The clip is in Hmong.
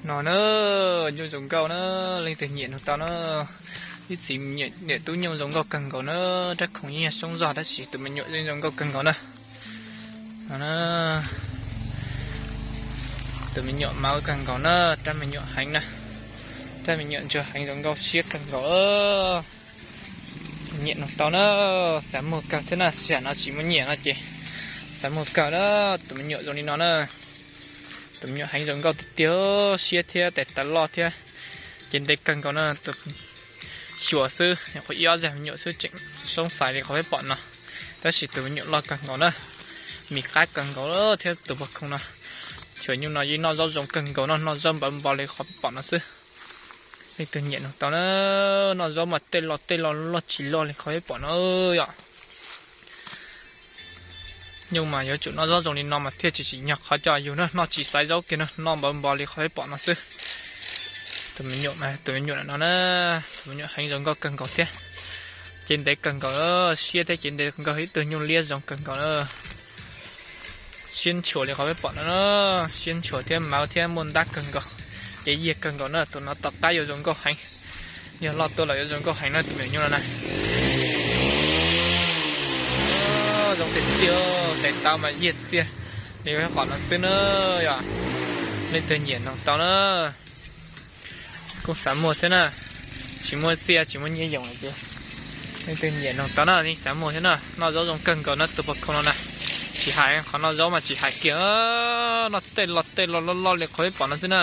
No na, nyooj zoo nkauj na, leej twg nyiam nug tau na. Ib txiv niam tub nyooj zoo nkauj kawg nkaus na, rab khoom yeej yog soob zog tab sis tus me nyuam yeej zoo nkauj kawg nkaus na. No na, tus me nyuam mauv kawg nkaus na, rab me nyuam heev na, rab me nyuam ntsuag heev zoo nkauj siab kawg nkaus. Nyiam nug tau na, xav muag kawg thiab na, tsis yam no tsis muaj nyiam no ces xav muag kawg na, tus me nyuam zoo li no na. Tus me nyuam heev zoo nkauj tiag tiag, siab thiab tes taw loj thiab, cev ntev kawg nkaus na. Tus xyuas xwb, nyuam qhuav ib ob zag me nyuam xwb tseem soob xaiv li qhov peb pom no, tab sis tus me nyuam loj kawg nkaus na, mis qab kawg nkaus thiab tus pog khoom no. Xyuas nyuj no yeej noj zaub zoo kawg nkaus no, noj zaub npawv npo li qhov peb pom no xwb. Leej twg nyiam nug tau na, noj zaub mas tej lo tej lo loj tsis loj li qhov peb pom no yom. Nyuj mas yuav tsum noj zaub zoo li no mas thiaj tsis tsim nyog qhov coj yus na, noj tsis xaiv zaub kiag na, noj npawv npo li qhov peb pom no xwb. Tus me nyuam mas tus me nyuam no na, tus me nyuam heev zoo nkauj kawg nkaus thiab, cev ntev kawg nkaus, siab thiab cev ntev kawg nkaus, ib tug nyuj liab zoo kawg nkaus na. Siab ntshuas li qhov peb pom no na, siab ntshuas thiab mauv thiab muaj ntab kawg nkaus, cev yiag kawg nkaus na. Tus no tom qab yuav zoo nkauj heev, yog loj tuaj los yuav zoo nkauj heev na tus me nyuam nyuj no na. Zoo tiag tiag, tes taw mas yiag txiag li qhov no xwb na yom. Leej twg nyiam nug tau na, kuj xav muag thiab na, tsis muaj txiaj tsis muaj nyiaj yoos lawm ces leej twg nyiam nug tau na yeej xav muag thiab na. Noj zaub zoo kawg nkaus na tus pog khoom no na, tsis hais qhov noj zaub mas tsis hais kiag, noj tej lo tej lo loj loj li qhov peb pom no xwb na.